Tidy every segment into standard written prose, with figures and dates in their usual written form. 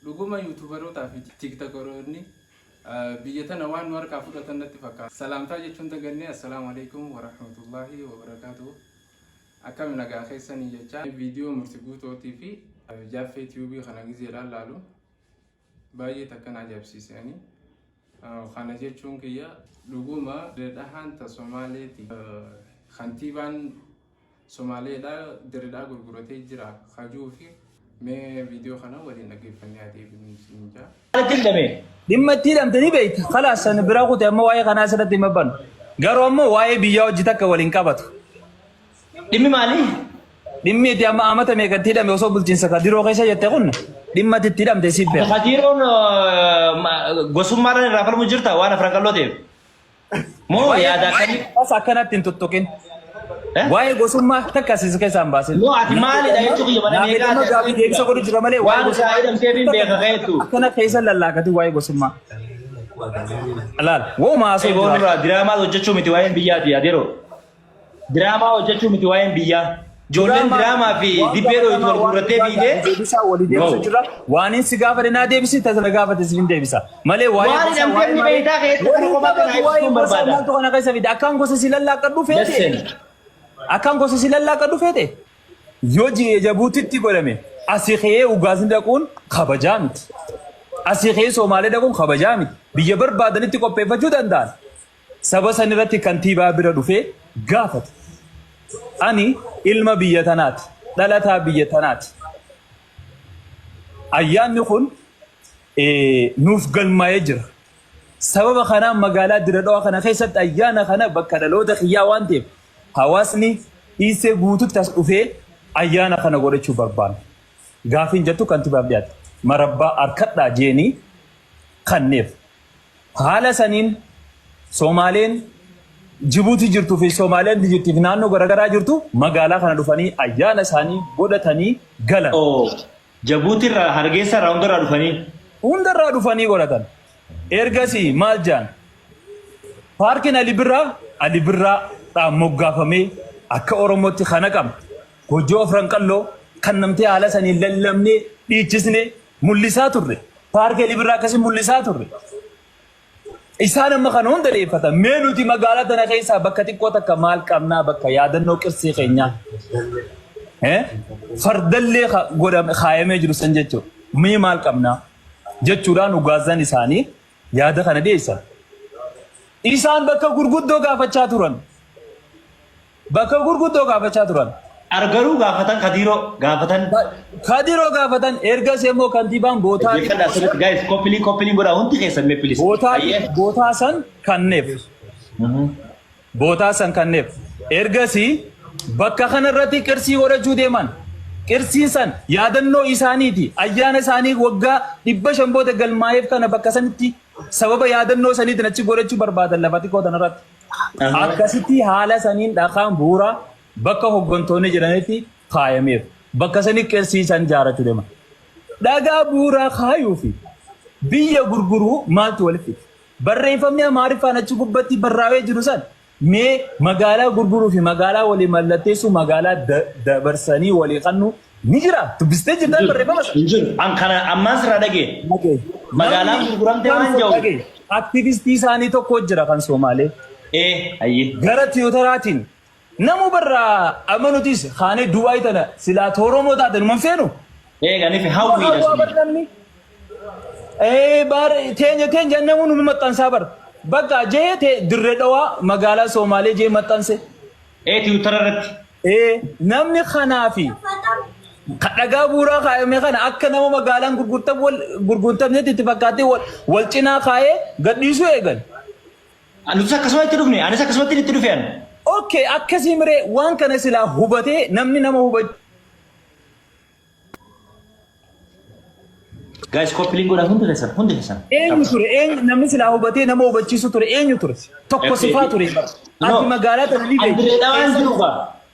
Dhuguma YouTuberootaa fi TikTokeroonni biyya tana waan nu harkaa fudhatan natti fakkaata. Salaamtaa jechuun dagannee, assalaamu alaikum warahmatullaahi wabarakaatuh. Akkami, nagaa keessanii jecha, viidiyoo Murti Guutootii fi Jaaffee Tube kana gizeedhaan laalu baay'ee takka na ajaa'ibsiisanii. Kana jechuun kiyya, dhuguma dhahaan ta Somaaleeti. Kantiibaan Somaaleedha Dirredhaa gurguratee jira kajuu fi mee viidiyoo kana waliin dhaggeeffannee adeemnu isin jaa. Maalitti hidhame? Dhimma itti hidhamte ni beekta. Kalaas, san bira kute. Amma waa'ee kanaa asirratti hin babbannu. Garuu ammoo waa'ee biyyaa hojii takka waliin qabatu. Dhimmi maali? Dhimmi itti amma amata meeqatti hidhame osoo bulchiinsa Kadiroo keessa jette kun dhimma itti hidhamte siif beeka. Kadiroon gosummaadhaan irraa falmu jirta waan Afran Qalloo ta'eef. Moo yaada akkamii? As akkanatti hin tuttuqin. Eh? Waa'ee gosummaa takka asii keessaa hin baasin. Moo ati maalidha jechuu kiyya mana Naaf meeqaa amma ati gaaffii deebisa godhu jira malee waa'ee waan isaa gosummaa hidhamteef hin beeka keettu. akkana keessa lallaaqati waa'ee gosummaa. Laal, wooma haasoo jira. Boonurraa diraamaa hojjechuu miti waa'een biyyaati, adeeroo. Diraamaa hojjechuu miti waa'een biyyaa. Ijoolleen diraamaa fi dibbee dho'itu wal guurrattee fiigdee. Deebisaa walii deebisu No. jira. Waan inni si gaafate naa deebisi, tasa gaafate si hin deebisa. Malee waa'ee Waan gosa, hidhamteef waa'ee ni maalii beektaa keessatti kana waliin kophaa kana qabatu waa'ee ibsuun gosa barbaada. maaltu kana keessa fide? Akkaan gosa si lallaaqadhu feete. Listen. Akkaan gosa si lallaaqadhu feete. Yoo ji'ee Jabuutitti godhame asii ka'ee Ugaasni dhaquun kabajaa miti. Asii ka'ee Somaalee dhaquun kabajaa miti. Biyya barbaadanitti qopheeffachuu danda'an. Saba san irratti kantiibaa bira dhufee gaafate. Ani ilma biyya tanaati. Dhalataa biyya tanaati. Ayyaanni kun nuuf galmaa'ee jira. Sababa kanaan magaalaa Dirre Dhawaa kana keessatti ayyaana kana bakka dhaloota kiyyaa waan ta'eef hawaasni dhiisee guututti as dhufee ayyaana kana godhachuu barbaanna. Gaafiin jettu kantiibaaf dhiyaate. Marabbaa harkadhaa jeenii kanneef. Haala saniin Somaaleen Jibuutii jirtuu fi Somaaleen jirtii fi naannoo garaagaraa jirtu magaalaa kana dhufanii ayyaana isaanii godhatanii galan. Oh, Jabuuti irraa, Hargeysa irraa, hundarraa dhufanii. Hundarraa dhufanii godhatan. Ergasii maal jaan? Paarkiin Ali Birraa Ali Birraa moggaafamee akka Oromootti kana qabna. Goojjoo Afran Qalloo kan namtee haala saniin lallabnee dhiichisnee mul'isaa turre. Paarkii Ali Birraa akkasii mul'isaa turre. Isaan amma kana hunda dhiyeeffatan. Mee nuti magaalaa tana keessaa bakka xiqqoo takka maal qabnaa, bakka yaadannoo qirsii keenyaa? Fardallee godhame kaayamee jiru san jechuudha. Mee maal qabnaa? Jechuudhaan ugaazan isaanii yaada kana dhiyeessan. Isaan bakka gurguddoo gaafachaa turan. Bakka gurguddoo gaafachaa turan. Argaruu gaafatan, Kadiiroo gaafatan. Kadiroo gaafatan. Ergas immoo kantiibaan bootaa Dhaggeeffadhaa asirratti, guys, copy link, copy link godhaa hundi keessan mee, please. bootaa Ayyee. bootaa san kanneef. Bootaa san kanneef. Ergasii bakka kanarratti qirsii godhachuu deeman. Qirsiin san yaadannoo isaaniiti. Ayyaana isaanii waggaa 500 booda galmaa'eef kana bakka sanitti sababa yaadannoo saniitiin achi godhachuu barbaadan lafa xiqqoo tanarratti. Akkasitti haala saniin dhakaan bu'uura bakka hooggantoonni jiranitti kaayameef. Bakka sanii qirsii san ijaarrachuu deeman. Dhagaa bu'uuraa kaayuu fi biyya gurguruu maaltu walitti fide? Barreeffamni Amaariffaan achi gubbatti barraa'ee jiru san mee magaalaa gurguruu fi magaalaa walii mallatteessuu, magaalaa dabarsanii walii kannuu ni jira. Dubbistee jirtaan barreeffama sana? Hin jiru. An kana ammaan sirraa dhagee. Magaalaan gurguramte waan jiru. Aktivistii isaanii tokko jira kan Somaalee. Ee, ayyee. Gara Tiwutaraatiin namu barra amma nutis kaanee Dubaay tana silaa Oromoo taate numan feenu. Ee, ganiif hawwiidha Hawwaa suni. bar namni. Ee, bar teenya teenya namu nu maxxansaa bar. Bakka jee te Dirree Dhawaa magaalaa Somaalee jee maxxanse. Ee, Tiwutara irratti. Ee, namni kanaa fi ka dhagaa bu'uuraa kaayame kana akka nama magaalaan gurgurtam wal gurgurtamnetti itti fakkaatee wal, wal cinaa kaayee gadhiisuu eegan. Nutis akkasuma itti dhufne. Anis akkasumatti itti dhufe an. Okay, akkasii miree waan kana silaa hubatee namni nama hubachuu Guys, copy link godhaa hundi keessan, hundi keessan. Eenyu ture? Eenyu namni silaa hubatee nama hubachiisu ture eenyu ture? Tokko sifaa ture bara. No. Ati magaalaa tana ni beekti. Andiree dhawaan jiru ba.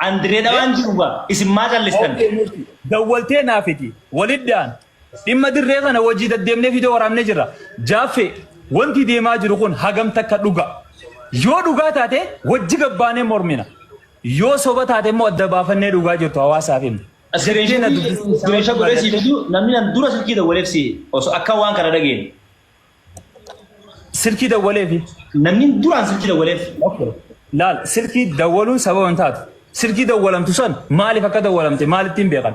Andiree dhawaan jiru ba. Isin maa callistan? Okay, murti. Dawwaltee naafiti. Waliddaan. Dhimma dirree kana wajii deddeemnee fidee waraabnee jirra. Jaaffee, wanti deemaa jiru kun hagam takka dhuga? Yoo dhugaa taate wajji gabbaanee mormina. Yoo soba taate immoo adda baafannee dhugaa jirtu hawaasaaf himna. Jettee na dubbistee Screenshot godhee sii fidu namni nan dura silkii dawwaleef si osoo akka waan kana dhageenye. Silkii dawwaleefi. Namni duraan silkii dawwaleef. Laal, silkii dawwaluun sababa hin taatu. Silkii dawwalamtu san maaliif akka dawwalamte maalittiin beekan?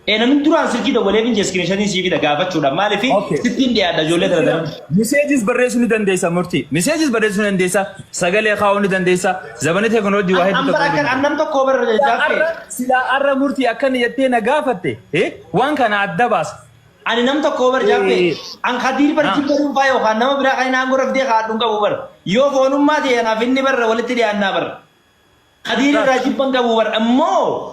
Ee, namni duraan silkii dawwaleef hin jee screenshotiin sii fida gaafachuudha. Maaliif sittiin dhiyaadha ijoollee tana daran. Messages barreessuu ni dandeessa murtii. Messages barreessuu ni dandeessa. Sagalee kaa'uu ni dandeessa. Zabana teekinooloojii waa An hedduu bara akka an nam tokko bara jaaffee. Silaa arra murtii akkana jettee na gaafatte waan kana adda baasa. Ani nam tokko bar jaaffee. An Khadiir bar jibba dhuunfaa yookaan nama biraa kan inni aangoo irra fidee kaa'adhu hin qabu bar. Yoo foonummaa ta'e anaaf inni barra walitti dhiyaannaa bar. Khadiir irraa jibba hin qabu bar. Ammoo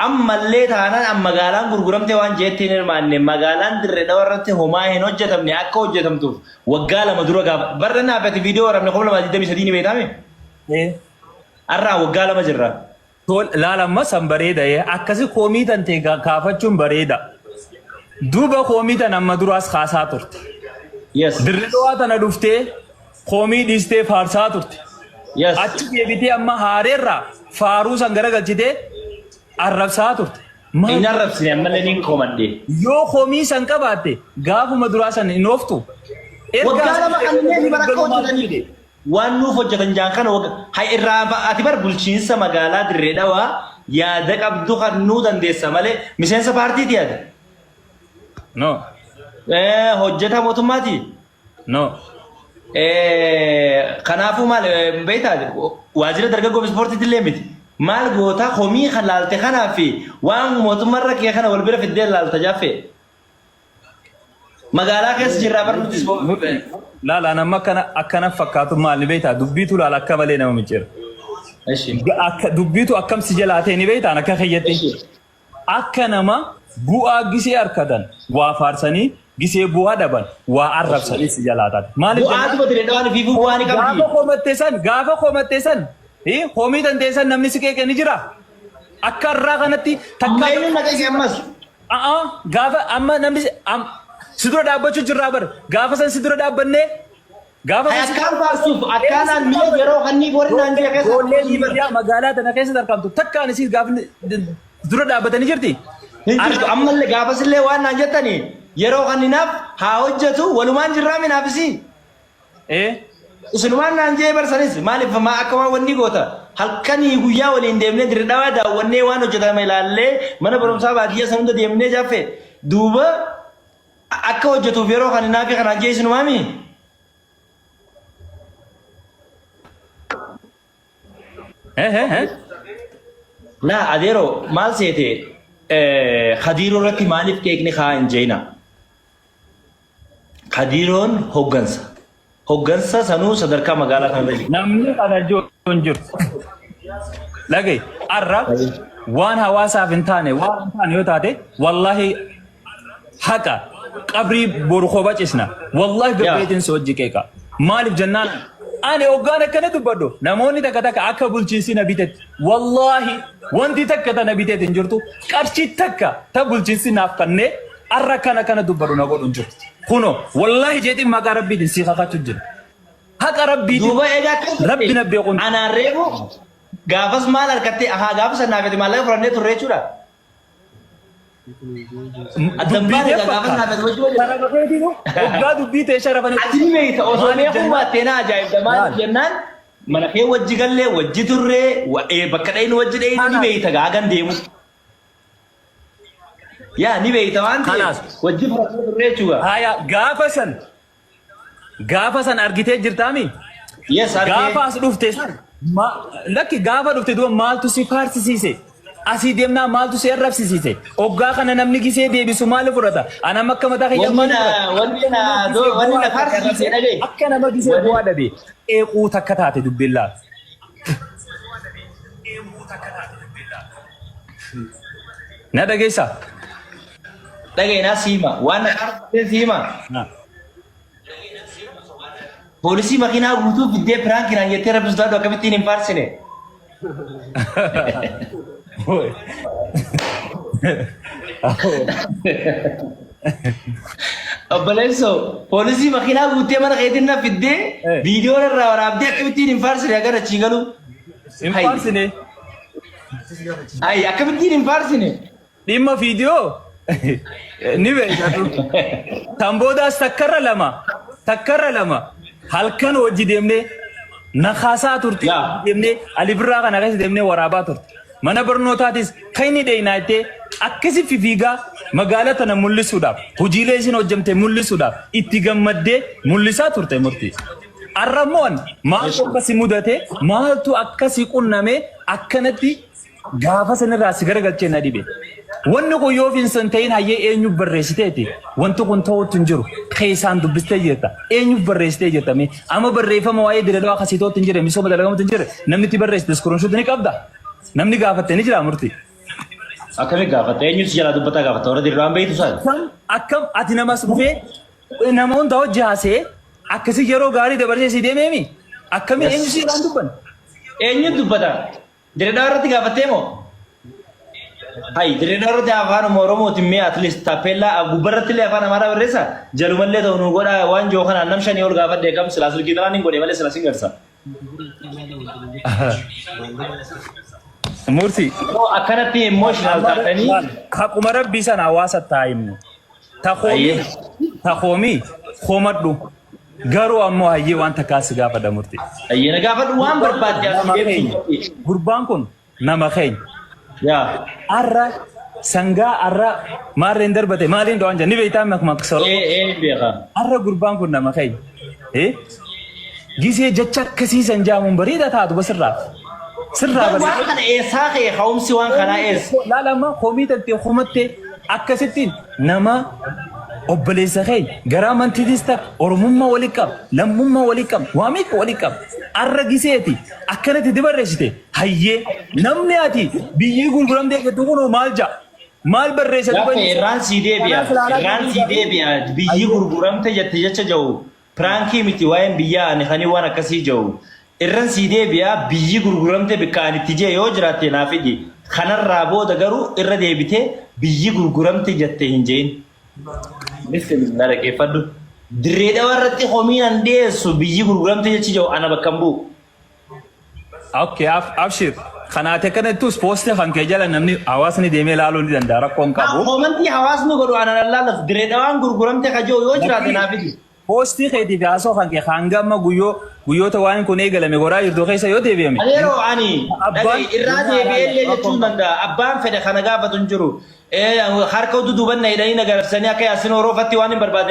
ammallee taanaan an magaalaan gurguramte waan jeetti hin hirmaanne, magaalaan Dirree Dhawa irratti homaa hin hojjetamne akka hojjetamtuuf waggaa 2 dura gaafa barra naaf ati viidiyoo waraabne 2023 ni beektaame? Har'aa waggaa 2 jirra. Tol laal, amma san bareeda, akkasi koomii tan ta'e kaafachuun bareeda. Duuba koomii tan amma duraas kaasaa turte. Dirree Dhawaa tana dhuftee koomii dhiistee faarsaa turte. Achi deebitee amma haareerraa faaruu san garagalchitee arrabsaa turte. Maal? Hin arrabsine, ammallee niin komadhe. Yoo komii san qabaatte gaafuma duraa san hin ooftu. Waggaa 2 kanneen bara akka hojjetaniif waan nuuf hojjetan jaan kana wagga hay irraa ati bar bulchiinsa magaalaa Dirree Dhawaa yaada qabdu kan nuu dandeessa malee miseensa paartiiti ati. No. Hojjetaa mootummaati. No. Kanaafuu maal beektaa, waajjira dargaggoo fi ispoortiitti illee miti. Maal goota, komii kan laalte kanaa fi waan mootummaarra kee kana wal bira fiddee laalta jaaffee. Magaalaa keessa jirraa bar nutis. Laala, nama akkana akkana fakkaatu maal ni beektaa, dubbiitu laala akka malee nama micciira. Akka dubbiitu akkam si jalaa ta'e ni beektaan akka keeyyatti. Akka nama bu'aa gisee harkatan waa faarsanii, gisee bu'aa dhaban waa arrabsanii si jalaa taate. Maaliif Bu'aa jennaan? Duba Dirree Dhawaan fiifuu bu'aa ni qabdi. Gaafa komatte san komii dandeessan namni si qeeqe ni jira. Akka irraa kanatti Amma takkaa eenyuun na qeeqe ammas? A'aa, gaafa amma namni si dura dhaabbachuu jirraa bar, gaafa san si dura dhaabbannee gaafa Hay san si akkaan faarsuuf akkaanaan mi'a yeroo kannii warri naan jira keessa Ijoolleen miidiyaa magaalaa tana keessatti argamtu takkaan isii gaafa dura dhaabbatanii jirti. Hin jirtu. Ammallee gaafasillee waan naan jettanii yeroo kanninaaf haa hojjetu walumaan jirraa minaafisii. Isinumaan naan jee barsanis maaliif maa akka waan wanni goota, halkanii guyyaa waliin deemnee Dirree Dhawaa daawwannee, waan hojjetame ilaallee, mana barumsaa baadiyyaa san hunda deemnee jaffe. Duuba akka hojjetuuf yeroo kaninaafi kanaan jee isinumaami. Laa adeeroo, maal seete, Kadiiroo irratti maaliif qeeqni kaa hin jeena? Kadiiroon hoggansa. Hoggansa sanuu sadarkaa magaalaa kanarra jiru. Namni kana jiru hin jiru. Dhaga'i, arra waan hawaasaaf hin taane, waan hin taane yoo taate, wallahi haqa qabrii boru kopha cisna. Wallahi gabbeetiin si hojii qeeqa. Maaliif jennaan, ani hoggaan akkana dubbadhu namoonni takka takka akka bulchiinsi na bitetti, wallahi wanti takka ta na biteet hin jirtu, qarshii takka ta bulchiinsi naaf kannee arra akkana akkana dubbadhu na godhu hin jiru. Kunoo wallahi jeetiin maqaa rabbiitiin si kakachuu jira. Haqa rabbiitiin Duuba egaa akkas rabbi jette na beekuun. Anaan reefu gaafas maal harkattee ahaa gaafa sanaa fete maallaqa fudhannee turre jechuudha. Addan Dubbii baane tee egaa gaafas naa fakkaata. fete wajji wajji. Sharafa keetiinu hoggaa dubbii tee sharafanii. Ati ni beekta, osoo Maaliif beekuu jennaan? baattee na ajaa'ibda. Maaliif Laal. jennaan, mana kee wajji gallee wajji turree bakka dhayinu wajji dhayinu ni Kanaaf. beekta gaa hagan deemu. Yaa ni beekta waan ta'eef Kanaas. wajji fudhannee turree jechuudha. Haya, gaafa san argitee jirtaami? Yes, argee. Gaafa as dhufte san lakki, gaafa dhufte duba maaltu si faarsisiise? Asii deemnaa maaltu si arrabsisiise? Oggaa kana namni gisee deebisu maali fudhata? Anam akka mataa kiyyaa Wanni maali na fudhata? wanni na wanni na faarsisiise dhagaye. Akka nama gisee bu'aa dhabe qeequu takka taate dubbiin laata. Na dhageessaa? Dhagaye, naa siima waan na faarsisiise siima. Poolisii makiinaa guutuu fiddee prank naan jettee, rabbi sodaadhu, akkamittiin hin faarsine? Oi. Obboleessoo, poolisii makiinaa guuttee mana keetiin na fiddee viidiyoon irraa waraabdee akkamittiin hin faarsine agar achii galu? Hin faarsine. Ay, akkamittiin hin faarsine? Dhimma viidiyoo ni beekatu. Tan boodaas takkarra lama takkarra lama halkan hojii deemnee nakaasaa turte Yaa. deemnee Ali Birraa kana keessa deemnee waraabaa turte. Mana barnootaatis kan inni dheeyinaa jettee akkasi fifiigaa magaala tana mul'isuudhaaf hojiilee isin hojjamte mul'isuudhaaf itti gammaddee mul'isaa turte murtii. Arra immoo ani maaltu akkasi mudate maaltu akkasi qunname akkanatti gaafa sanirraa si garagalchee na dhibe. Wanni kun yoo hin ta'in hayyee eenyuuf barreessiteeti? Wanti kun ta'uutti hin jiru. Keessaan dubbistee jirta. Eenyuuf barreessitee jirta mee? Amma barreeffama waa'ee Dirre Dhawaa kasii ta'uutti hin jirre, misooma dalagamuutti hin jirre, namni itti barreessite screenshot ni qabda. Namni gaafatte ni jira murtii. Akkamitti gaafatte? Eenyutu si jalaa dubbataa gaafatta? Warra Dirre Dhawaan beektu isaan? Akkam akkam ati namas dhufee nama hunda hojii haasee akkasii yeroo gaarii dabarsee si deemeemi? Akkamiin eenyu si irraan dubban? Eenyutu dubbata? Dirre Dhawaa irratti gaafattee moo? Hay, Dirre Dhawaa irratti afaan Oromootiin mee at least taappellaa gubbarratti illee afaan Amaaraa barreessa jalumallee ta'u nu godha waan jiru kanaan nam shanii ol gaafadhe kam silaa silkii tanaan hin godhe malee silaa sin garsa. Murtii. No, akkanatti emotional taatanii Haquma rabbii sana hawaasa taa'imnu. Takoomii takoomii komadhu. Garuu ammoo hayyee waan takkaa si gaafadha murtii. Hayyee na gaafadhu waan barbaadde as Nama deebisuu keenya. Gurbaan kun nama keenya. Yaa. Arra sangaa arra maarreen darbate maaliin do'an jedhan ni beektaa makmaaksa Oromoo. Ee ee beeka. Arra gurbaan kun nama keenya. Eh? Gisee jecha akkasii san jaamuun bareeda taatu basirraa. Sirraa Waan bareeda. kana eessaa ka'e ka'umsi waan kanaa eessa? Laalama komii tattee komattee akkasittiin nama obboleessa keenya gara amantiitis ta'a oromummaa walii qaba lammummaa walii qaba waa meeqa walii qaba arra giseeti akkanatti itti barreessite hayyee namni ati biyyii gurguramtee jettu kunoo maal ja'a maal barreessa Gaafa irraan sii deebi'a. Irraan sii deebi'a. Biyyi gurguramte jette jecha jiru. Prankii miti waa'een biyyaa ani kanii waan akkasii jiru. Irran sii deebi'a biyyi gurguramte bikka ani itti jee yoo jiraatte naa fidi. Kanarraa booda garuu irra deebitee biyyi gurguramte jette hin je'in. Listen na dhaggeeffadhu. Dirree Dhawaa irratti komiin an dhiyeessu biyyi gurguramte jechi jiru ana bakka hin bu'u. Okay, abshir. Kanaate kanattus poostii kan kee jala namni hawaasni deemee ilaaluu ni danda'a rakkoon qabu. Commentii hawaasni godhu ana lallaallatu Dirree Dhawaan gurguramte ka jiru yoo jiraate naa fidi. Poostii keetii fi haasoo kan kee hanga amma guyyoo guyyoota waan kun eegalame godhaa jirtu keessa yoo deebi'ame. Yeroo ani Abbaan dhaga'i irraa deebi'ee illee jechuu hin danda'a. Abbaan fedhe kana gaafatu hin jiru. Harka duduuban na hidhanii na garafsanii akka yaasin horoofatti waan hin barbaadne.